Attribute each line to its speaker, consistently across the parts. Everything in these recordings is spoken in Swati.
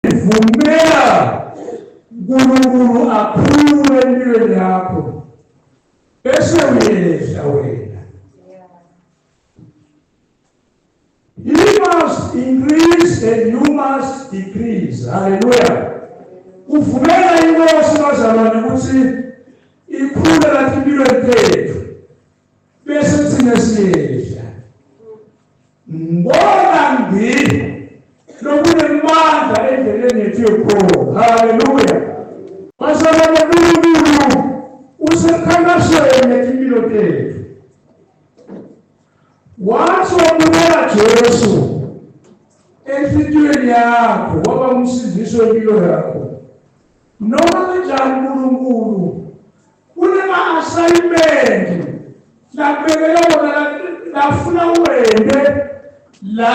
Speaker 1: Vumela uNkulunkulu akhule empilweni yakho bese uyehla wena. He must increase and you must decrease. Hallelujah. Uvumela inkosi bazalwane ukuthi ikhule lapha empilweni tethu bese thina siyehla. Ngibona ngi lokunemandla endleleni yethu yokukhona. Haleluya. Bazalwane uNkulunkulu usemkhankasweni yetimpilo tethu. Wathi wamukela Jesu enhlitiyweni yakho waba umsindisi wempilo yakho. Noma kanjani uNkulunkulu kunema-assignment lakubekele wona lafuna uwente la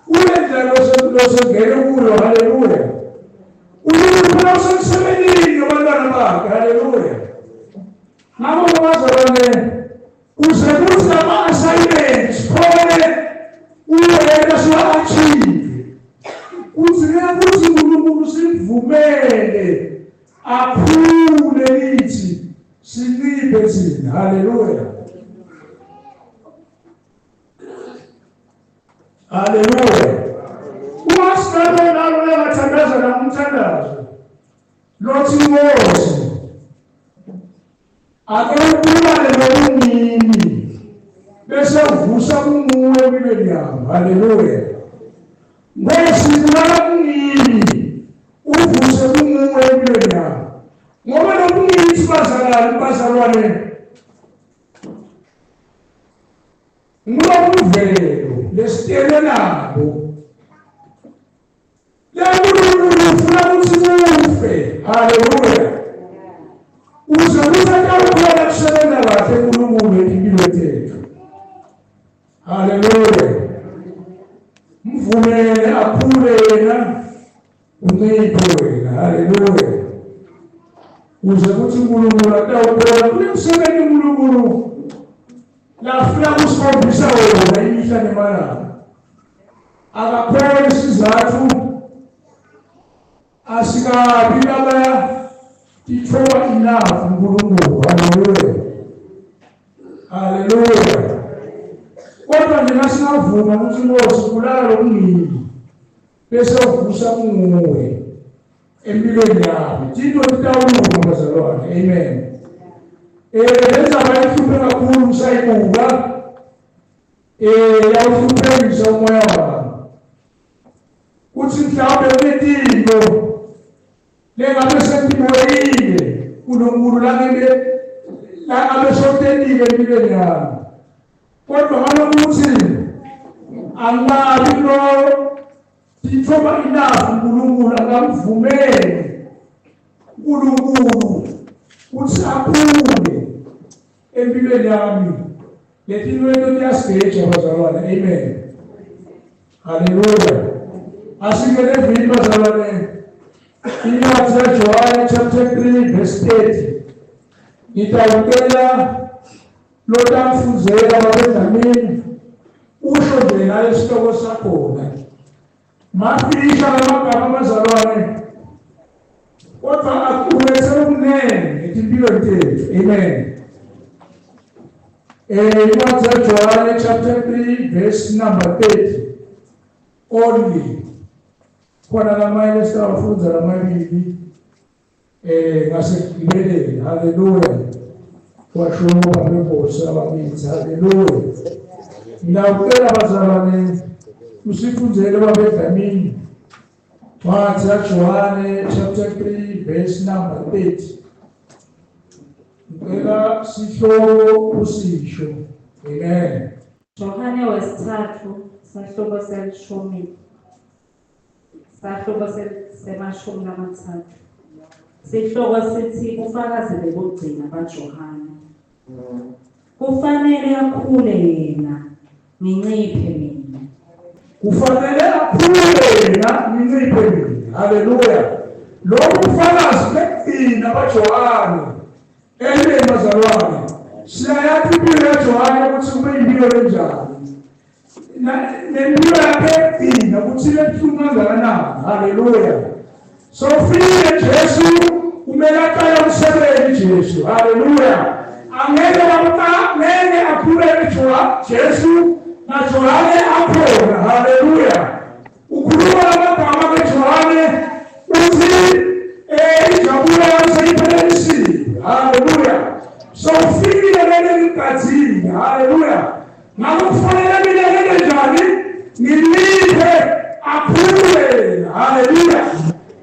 Speaker 1: kule ndlela losengene kuyo. Haleluya! Unkulunkulu usemsebenzini nabantwana bakhe. Haleluya! Ngakho bazalwane kuze kuthi ama-assignment sikhone uwenta siwa-achieve kudzingeka kutsi uNkulunkulu simvumele akhule kithi sinciphe thina. Haleluya, haleluya. Uma sinalo nalo langathandaza namthandazo lothi Nkosi ake ubulale lokuningi bese uvusa kunguwe empilweni yami. Haleluya. Nkosi bulala kungimi uvuse kunguwe empilweni yami, ngoba lokungithi bazalwane bazalwane ngulobuvelo lesitelwe nabo. LeNkulunkulu ufuna ukuthi kufe. Haleluya. Uze kuthi atawukhona kusebenza kahle uNkulunkulu empilweni tethu. Haleluya. Mvumele akhule yena unciphe wena. Haleluya. Uze kuthi uNkulunkulu atawukhona kunemsebenzi uNkulunkulu lafuna kusikhombisa wona imihla nemalanga. Akakhona isizathu asikabi laba tithoba enough uNkulunkulu. Haleluya, haleluya. Kodwa nje nasingavuma ukuthi Nkosi bulala lokungini bese uvusa kunguwe empilweni yami tinto titawulunga bazalwane. Amen. Le ndzaba ihluphe kakhulu ngisayibuka yawuhluphekisa umoya wami kuthi mhlawumbe kunetinto lengabe sengibonile uNkulunkulu langabe langabe sotelile empilweni yami, kodwa ngalokuthi angabi lo tithoba enough uNkulunkulu akamvumeli uNkulunkulu ukuthi akhule empilweni yami. Letinto tiyasigeja bazalwane. Amen, haleluya. Asingene evini bazalwane. Incwadi kaJohane chapter 3 verse 30. Ngitawucela lotamfundzela babeDlamini usho nje nalesihloko sakhona. Mafisha lamagama bazalwane, kodwa aqukethe okunene etimpilweni tethu. Amen. Incwadi kaJohane chapter 3 verse number 30 only. Khona lamanye esawafundza lamabili ngasekugibeleni. Haleluya. Washo abenkosi abakithi. Haleluya. Ngiyawucela bazalwane usifundzele babeDlamini. Ncwadi kaJohane chapter 3 verse number 30. Ngicela sihloko usisho. Amen.
Speaker 2: Johane wesithathu sahluko selishumi sahluko semashumi lamathathu. Sihloko sithi bufakazi bekugcina baJohane. Kufanele akhule yena nginciphe mina.
Speaker 1: Kufanele akhule yena nginciphe mina. Haleluya. Lokhu bufakazi bekugcina baJohane. Amen bazalwane. Siyayathi impilo yaJohane ukuthi kube impilo enjani. Nempilo yakhe yekugcina ukuthi ibebuhlungu kangakanani. Haleluya. Sofile Jesu kumele aqale umsebenzi Jesu. Haleluya. Angeke bamqamele akhuleke Jesu naJohane akhona. Haleluya. Ukhuluma lamagama keJohane uthi injabulo yami seyiphelelisiwe. Haleluya. Sowufikile leli ngigadzile. Haleluya. Ngakho kufanele mina ngenze njani? Ngiliphe akhule. Haleluya.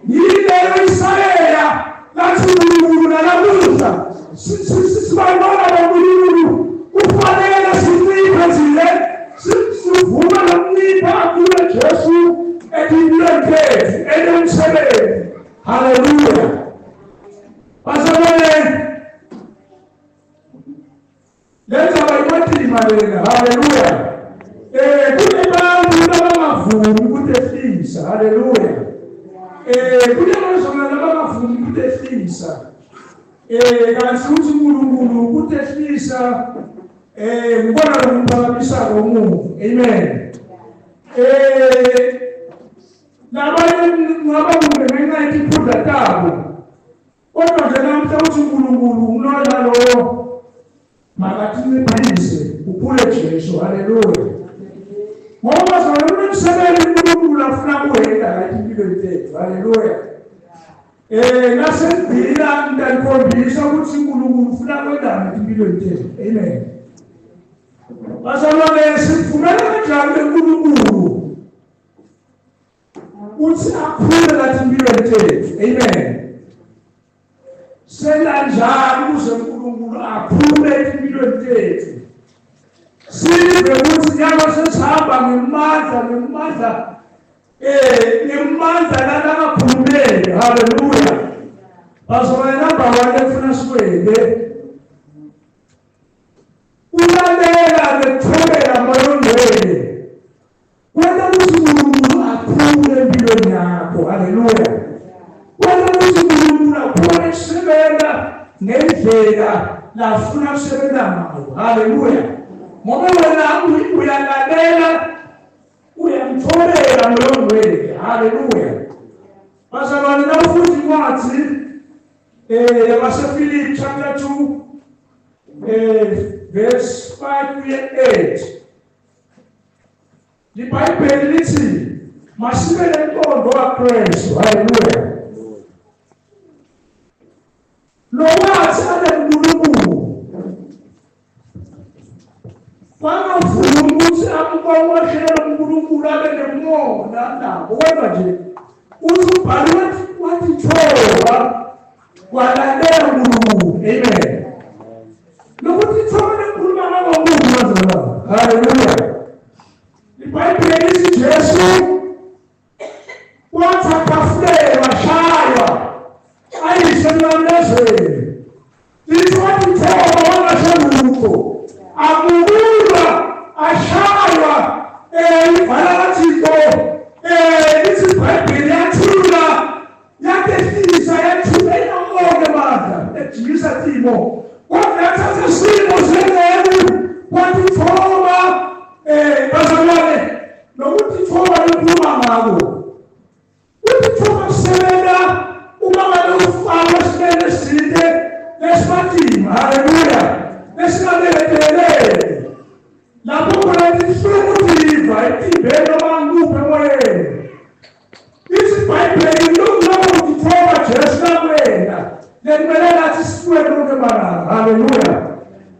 Speaker 1: Ngilelo Israyela lathi uNkulunkulu nalamuhla sibantwana baNkulunkulu kufanele sinciphe thina sivume nokuncipha akhule Jesu etimpilweni tethu enomsebenzi. Haleluya. Bazalwane Lenzaba imatima lena. Haleluya. Kunebantu labangavumi ukutehlisa. Haleluya. Kunabazalwane labangavumi ukutehlisa. Kanti uthi uNkulunkulu ukutehlisa ngibona lokuphakamisako umuntu. Amen. Labanye ngaba kumbe ngenxa yetikhundla tabo. Kodwa nje namhla uthi uNkulunkulu nguloyo nalowo makathinciphise ukhule Jesu. Haleluya. Ngoba zona kunemsebenzi uNkulunkulu afuna kuwenta la empilweni tethu. Haleluya. Nasengigcina ngitanikhombisa ukuthi uNkulunkulu ufuna kwentani empilweni tethu. Amen. Bazalwane sivumela kanjani uNkulunkulu uthi akhule lathi empilweni tethu. Amen. Sela njani ukuze uNkulunkulu akhule empilweni tethu? Sive ukuthi nyalo sesihamba ngemandla ngemandla ngemandla langakhulumeli. Haleluya. Bazalwane number 1 efuna sikwende ulalela nekuthobela moya ongcwele Kwenta ukuthi uNkulunkulu akhule empilweni yakho. Haleluya. Kwenta ukuthi uNkulunkulu akhone kusebenza ngendlela lafuna kusebenza ngayo. Haleluya. Ngoba wena uyalalela uyamthobela loyo ngcwele. Haleluya. Bazalwane nawufunda incwadi yabaseFilipi chapter 2 verse 5 kuye 8 LiBhayibheli lithi masibe nemqondo kaKristu. Haleluya. Lo wathi abe uNkulunkulu wangavumi ukuthi amkwawashele uNkulunkulu abe nemona nabo kodwa nje uthi ubhali wathi thoba walalela uNkulunkulu. Amen. Lokuthi thoba lekhuluma ngalomuntu bazalwane. Haleluya. IBhayibheli lithi Jesu wathi akhafulelwa washaywa ayiswe emnamlezweni. Lithi wathi thoba wangasho lutho. Amukulwa ashaywa ivala kaThixo lithi iBhayibheli yathula yatehlisa yathula inonke bandla ejikisa timo kodwa yathatha isimo senceku kwathi thoba bazalwane nokuthi thoba likhuluma ngako uthi thoba kusebenza uma ngabe ufakwe esimeni eside lesimatima. Haleluya. Lesingabeketeleli lapho khona inhlungu utiva etimbeni noma ngikuphi emoyeni. Ithi iBhayibheli lokhu kuthoba Jesu lakwena lekumele nathi sifuwe konke malanga. Haleluya.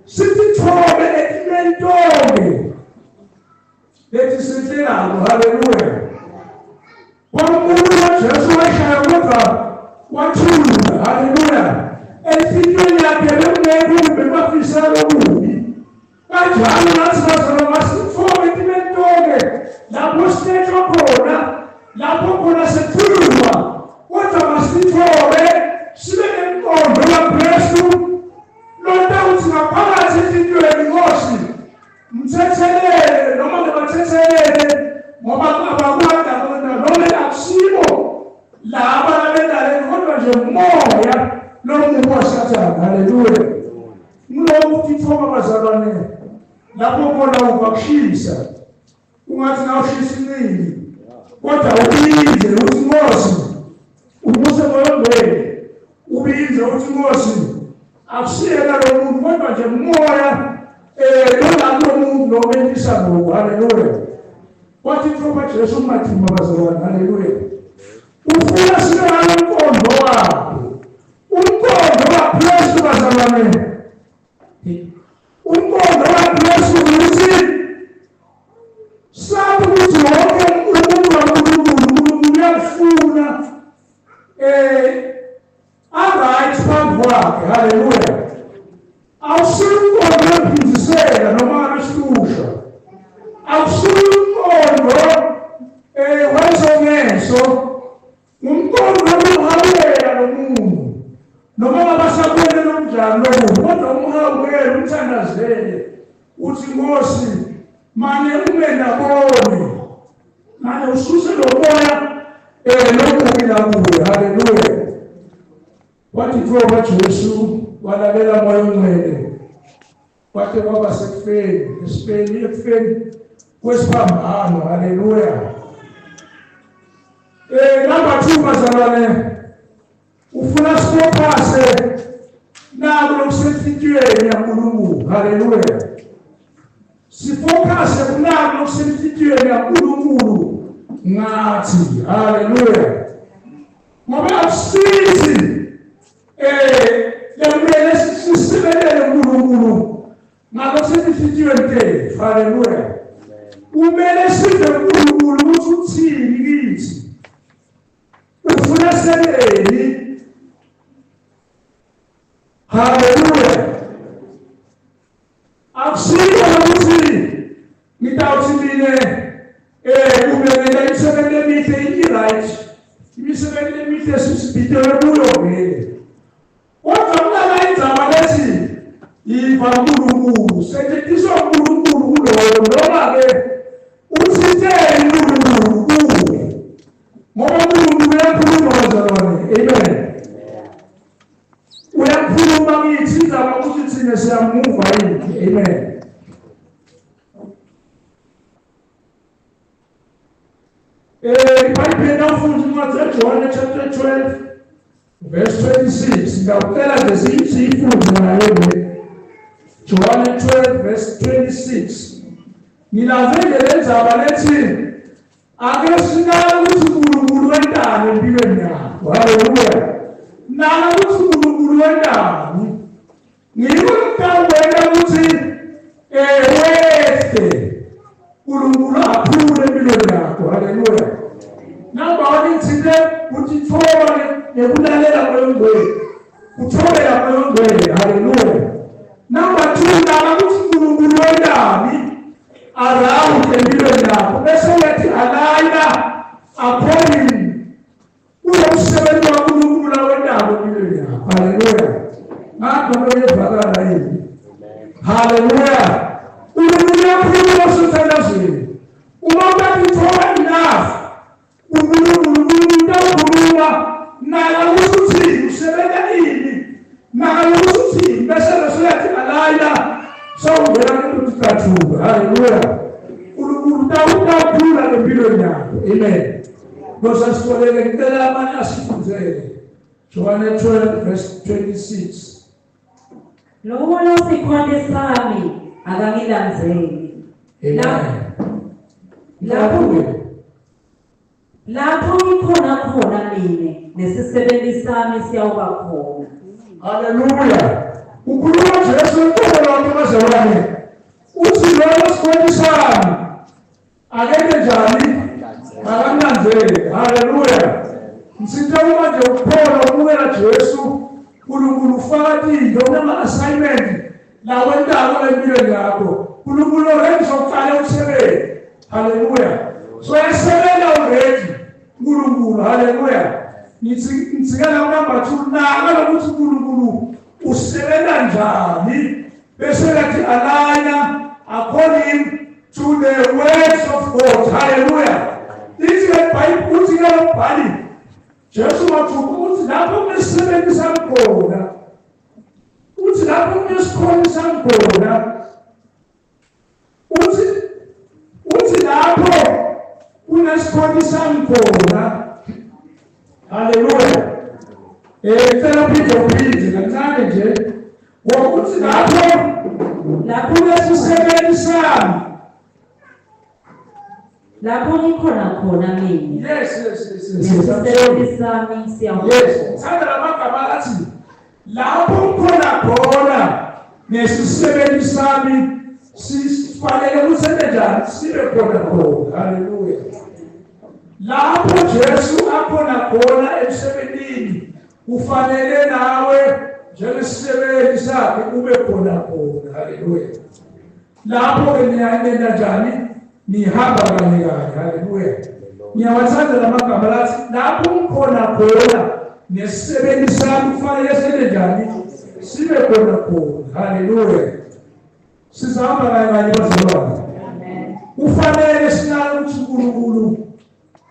Speaker 1: Sithi thobe etimeni tonke lethi sihlelako. Haleluya. Kwankulunkulu Jesu washaya kodwa wathula. Haleluya. Enhlitiyweni yakhe bekungekho bekwafisela okubi. Kanjalo nathi bazalwa masithobe etimeni tonke lapho siletshwa khona, lapho khona sethulwa, kodwa masithobe sibe nemqondo kaKristu lotawuthi ngaphakathi enhlitiyweni Nkosi mthethelele noma ngibathethelele ngoba abakwanda bona noma akusibo laba labendaleni kodwa nje umoya lomubi waSathane. Haleluya. Ngilokhu kuthoba bazalwane lapho khona uva kushisa. Ungathi nawushisa incinci kodwa ubize uthi Nkosi ubuse moyongcwele ubize uthi Nkosi akusiyena lo muntu kodwa nje umoya eh lona lo muntu lo mentisa lokho. Haleluya. Wathi inhloko Jesu umathima bazalwane. Haleluya. Ufuna sibe nalo umqondo wakhe, umqondo waKristu bazalwane. Umqondo waKristu ukuthi sazi ukuthi wonke umuntu kaNkulunkulu, uNkulunkulu uyakufuna eh alright phambi kwakhe. Haleluya. Awusiwo umqondo wephinzisela noma wesihlusha, awusiwo umqondo weso ngeso, umqondo wokuhawukela lo muntu noma ngabasabuyele nomnjani lokubi, kodwa umhawukele, umthandazele uthi Nkosi mane ume ndabone, mane ususe lo moya lokubi lakuwe. Haleluya. Wathi kuthiwa Jesu walalela moya ongcwele kwate kwaba sekufeni, esifeni, ekufeni kwesiphambano. Haleluya. Number 2 bazalwane, ufuna sifokhase naku lokusenhlitiyweni yaNkulunkulu. Haleluya. Sifokhase kunaku lokusenhlitiyweni yaNkulunkulu ngathi. Haleluya. Ngoba akusizi lekumele sisibelele uNkulunkulu ngakho senhlitiyweni tethu. Haleluya. Kumele sive uNkulunkulu ukuthi uthini kithi, ufuna sebeni. Haleluya. Akusiko ukuthi ngitawuthi mina kumele imisebenzi emihle i-right, imisebenzi emihle sisibhidele kuyo vele, kodwa kunala indzaba lethi yiva uNkulunkulu, setshenziswa uNkulunkulu kuloyo noma-ke uthinteni uNkulunkulu kuwe, ngoba uNkulunkulu uyakhuluma bazalwane. Amen. Uyakhuluma kithi, indaba ukuthi thina siyamuva yini. Amen. IBhayibheli nawufunda incwadi kaJohane chapter 12 verse 26, ngiyacela nje siyifunde nayo le Johane 12 verse 26. Ngilanze nje le ndzaba lethi ake sinake ukuthi uNkulunkulu wentani empilweni yakho. Haleluya. Naka ukuthi uNkulunkulu wentani. Ngiko lokutawukwenta ukuthi wehle uNkulunkulu akhule empilweni yakho. Haleluya. Number 1 ngithinte ukuthi thoba nekulalela kwengcwele, uthobela kwengcwele. Haleluya. Number 2, naka ukuthi uNkulunkulu wentani around empilweni yakho, bese uyathi aligna according kulo msebenzi waNkulunkulu lawentako empilweni yakho. Haleluya. Ngakho loyevakala yini. Haleluya. uNkulunkulu uyakhuluma usemthandazweni. Uma ukathi uthola enough, uNkulunkulu utawukhuluma. Naka ukuthi uthini, usebenza ini, naka ukuthi uthini, bese bese uyathi alayina sawungena kumuntu ucathuka. Haleluya. uNkulunkulu utawukhula empilweni yakho. Amen. Nkosi asiboleke, ngicela amanye asifundzele Johane 12 verse 26.
Speaker 2: Lowo losikhonti sami akangilandzeli.
Speaker 1: Amen.
Speaker 2: Lapho lapho ngikhona khona mine nesisebenzi sami siyawuba khona.
Speaker 1: Haleluya. Ukhuluma Jesu uqobo lwakhe bazalwane. Uthi lowo sikhonti sami akeke njani akamlandzeli. Haleluya. Msithe uma nje ukukholwa ukubukela Jesu, uNkulunkulu ufaka tinto kunama-assignment lawentako empilweni yakho. uNkulunkulu already sokuqala umsebenzi. Haleluya. So yasebenza already uNkulunkulu. Haleluya. Ngithi ngithikela number 2, naka lokuthi uNkulunkulu usebenza njani, bese kathi aligna according to the words of God. Haleluya. Lithi ke iBhayibheli, uthi ke umbhali Jesu wathi uthi lapho kunesisebenzi sami khona, uthi lapho kunesikhoni sami khona, uthi lapho kunesikhonti sami khona. Haleluya. Cela uphinde uphinde kancane nje ngokuthi lapho
Speaker 2: Lapho
Speaker 1: kunesisebenzi sami.
Speaker 2: Lapho ngikhona khona mina.
Speaker 1: Yes.
Speaker 2: Nesisebenzi sami siyawuba.
Speaker 1: Yes, thanda lamagama athi lapho ngikhona khona nesisebenzi sami sifanele ukuthi senze njani sibe khona khona. Haleluya. Lapho Jesu akhona khona emsebenzini kufanele nawe njengesisebenzi sakhe ube khona khona. Haleluya. Lapho ke niyaenda njani? Nihamba kanye kanye. Haleluya. Ngiyawathanda lamagama lathi lapho ngikhona khona nesisebenzi sami kufanele senze njani? Sibe khona khona. Haleluya. Sizahamba kanye kanye bazalwane. Kufanele sinake ukuthi uNkulunkulu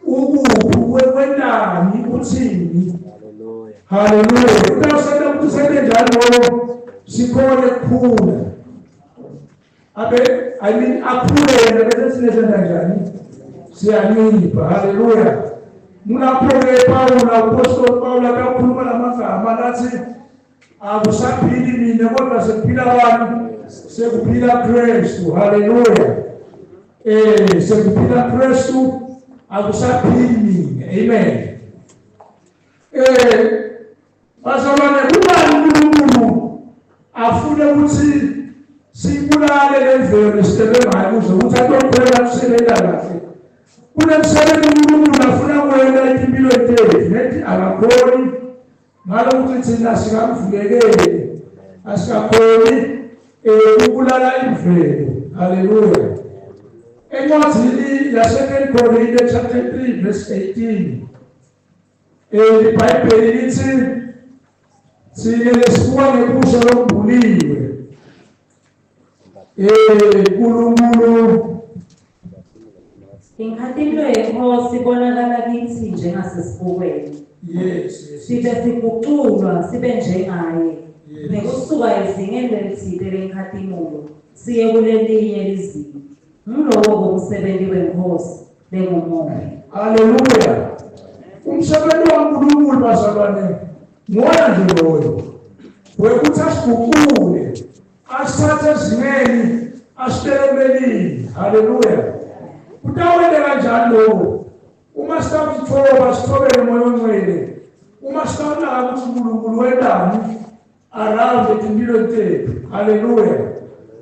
Speaker 1: ukuphi wentani uthini. Haleluya. Utawusenta ukuthi sente njani lokho sikhone kukhula. Abe I mean akhule yena bese thina senta njani? Siyancipha. Haleluya. Kulapho-ke Pawula uPostoli Pawula akakhuluma lamagama lathi akusaphili mina kodwa sekuphila bani? Sekuphila Kristu. Haleluya. Sekuphila Kristu akusaphili mina. Amen. Bazalwane kubani uNkulunkulu afune ukuthi sibulale le mvelo lesihlelwe ngayo ukuze ukuthi atokhwela kusebenza kahle. Kunemsebenzi uNkulunkulu afuna kuwenta etimpilweni tethu nethi akakhoni ngalokuthi thina sikamvulekeli asikakhoni ukubulala imvelo. Haleluya. Encwadini yaseCond Korinte chapter 3 verse 18 iBhayibheli lithi thina lesibuka ngebuso lokubuliwe uNkulunkulu
Speaker 2: Inkhatimulo yeNkosi ibonakala kithi njengasesibukweni.
Speaker 1: Yes.
Speaker 2: Sibe siguculwa sibe njengaye.
Speaker 1: Yes.
Speaker 2: Nekusuka ezingeni lelitsite lenkhatimulo siye kulelinye lizinga. Ngulowo umsebenzi weNkosi lengumoya.
Speaker 1: Haleluya. Umsebenzi waNkulunkulu bazalwane nguwona nje loyo wekuthi asiguqule asithathe ezingeni asibeke kulelinye. Haleluya. Kutawente kanjani lokho? Uma sitawutithoba sithobele umoya ongcwele, uma sitawunaka ukuthi uNkulunkulu wentani around etimpilweni tethu. Haleluya.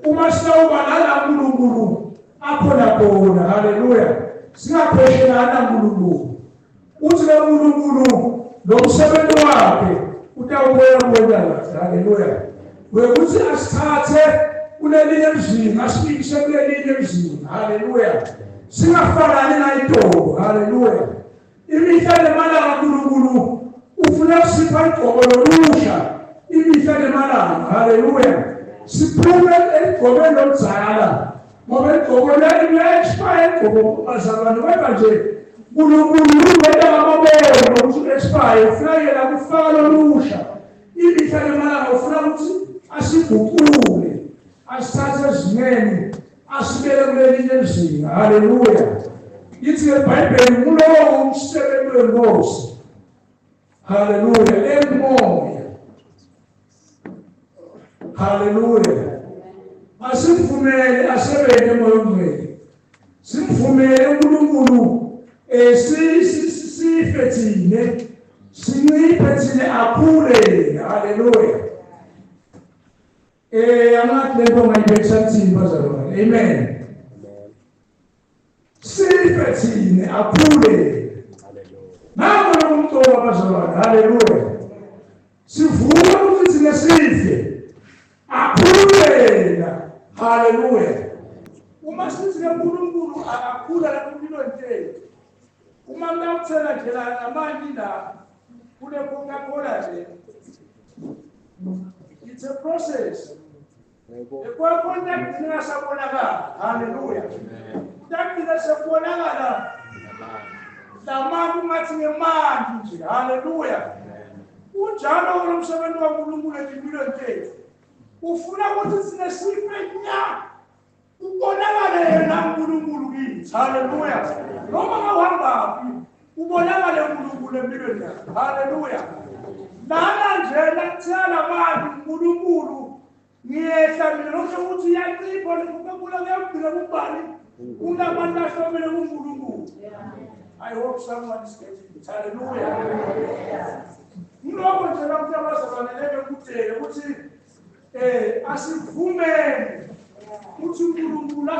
Speaker 1: Uma sitawuba nala uNkulunkulu akhona khona. Haleluya. Singapheshelana uNkulunkulu. Uthi lo uNkulunkulu lo msebenzi wakhe utawubuya kuwena kahle. Haleluya. Wekuthi asithathe kulelinye lizinga asibikise kulelinye lizinga. Haleluya. Singafanani nayitolo. Haleluya. Imihla nemalanga uNkulunkulu ufuna kusipha igcobo lolusha imihla nemalanga. Haleluya. Siphume eligcobeni lomdzala ngoba igcobo liya-expire igcobo bazalwane kodwa nje uNkulunkulu wenta ngamabona ukuthi u-expire ufuna yena kufaka lolusha imihla nemalanga ufuna ukuthi asiguqule asithathe ezimeni asibeke kulelinye izinga. Haleluya. Ithi iBhayibheli ngulowo umsebenzi weNkosi. Haleluya. Emoya. Haleluya. Asimvumele asebenze emoya ongcwele. Simvumele uNkulunkulu sife thina sinciphe thina akhule. Haleluya. Angathi lento ngayibekisa kuthini bazalwane. Amen. Sife thina akhule. Nangu umcoka bazalwane. Haleluya. Sivume ukuthi thina sife. Akhule yena. Haleluya. Uma sithi uNkulunkulu akakhula lapha empilweni yethu. Uma ngawuthela nje la amanzi la kule Coca-Cola nje. It's a process. Ekwakhona kugcina sabonakala. Haleluya. Kugcina sekubonakala lamanti ungathi ngemanti nje. Haleluya. Unjalo lo msebenzi waNkulunkulu etimpilweni tethu. Ufuna ukuthi sine sife nya. Ubonakale yena uNkulunkulu kithi. Haleluya. Noma ngawuhambaphi ubonakale uNkulunkulu empilweni yakho. Haleluya. Lana nje lakuthela abantu uNkulunkulu ngiyehla mina lokho ukuthi iyancipha lokubula kuyagcina kubani kunabantu ahlomele kuNkulunkulu. I hope someone is getting it. Hallelujah. Ngilokho nje lapho abazalwane lebe kudele ukuthi eh asivumele ukuthi uNkulunkulu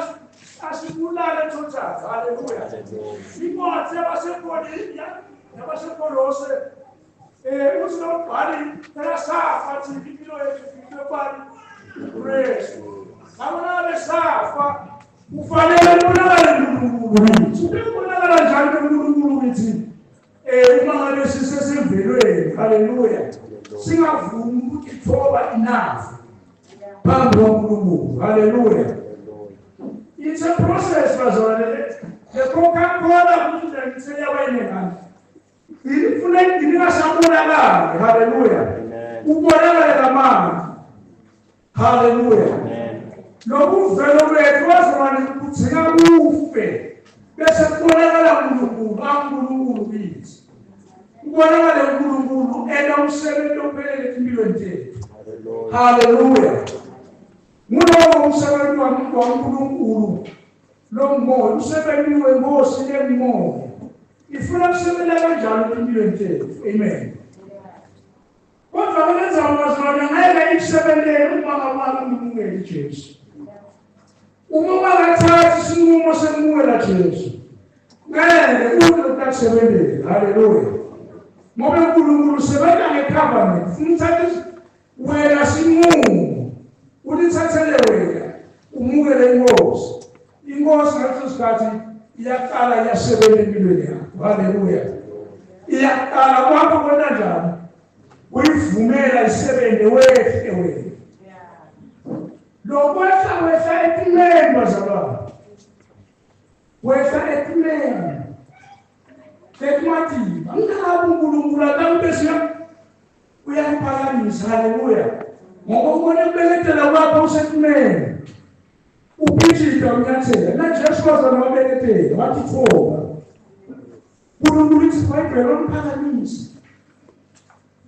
Speaker 1: asibulale total. Hallelujah. Incwadi yabaseKorinte yabaseKolose eh uthi lo mbhali phela safa thina impilo yethu impilo bani uKristu. Ngakho nabe safa Kufanele kubonakale uNkulunkulu kithi. Ubonakala njani uNkulunkulu kithi? Eh uma ngabe sisesemvelweni, haleluya. Singavumi ukuthi thoba enough phambi kwaNkulunkulu. Haleluya. It's a process bazalwane. Le Coca-Cola ukuthi nje ngithe yabayinengane. Ifuna ingasabonakali. Haleluya. Ubonakale lamanzi. Haleluya. Lokuvela kwethu wazalwane kugcina kufe bese kubonakala uNkulunkulu aNkulunkulu kithi. Kubonakale uNkulunkulu enomsebenzi ophelele empilweni zethu. Haleluya. Ngulowo umsebenzi waNkulunkulu lo moya umsebenzi wenkosi lemoya. Ifuna kusebenza kanjalo empilweni zethu. Amen. Kodwa kulendzawo bazalwane ngeke ikusebentele uma ngabangamukeli Jesu. Uma ungathathi isinqumo sekumukela Jesu, ngeke kude utakusebentela. Haleluya. Ngoba uNkulunkulu usebenza ngecovenant. Ufuna uthathe wena sinqumo ulithathele wena umukele inkosi. Inkosi ngaleso sikhathi iyaqala iyasebenza empilweni yakho. Haleluya. Iyaqala kwakho kwenta njani? Uyivumela isebenze wehle wena. Lokwehla wehla etimeni bazalwane. Wehla etimeni. Ekumatima. Ngingabo uNkulunkulu akambese uyakuphakamisa. Haleluya. Ngoba ubone kubeketela kwakho usetimeni. Uphithita unyathela. NaJesu wazana wabeketela wathi thoba. uNkulunkulu ithi iBhayibheli wamphakamisa.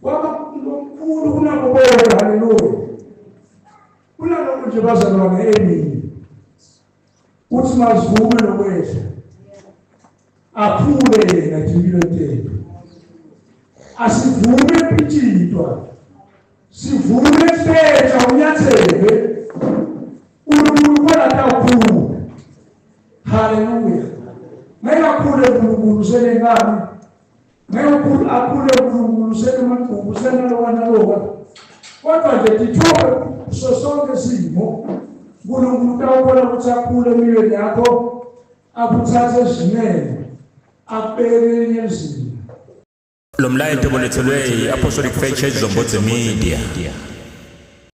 Speaker 1: Waba mkhulu kunabo bonke. Haleluya. Kunalokho nje bazalwane emini. Uthi mazivume nokwehla. Akhule yena impilo tethu. Asivume phithitwa. Sivume kuhletha unyathele. uNkulunkulu khona tawukhula. Haleluya. Ngeke akhule uNkulunkulu senengane. Ngeke ukhulu akhule uNkulunkulu senemagqubu senaloka naloka. Kodwa nje tithobe kuso sonke isimo. uNkulunkulu utawubona ukuthi akhule empilweni yakho akuthathe ezimeni akubeke elinye izinga.
Speaker 3: Lo mlayeto ubulethelwe yi-Apostolic Faith Church Zombodze Media.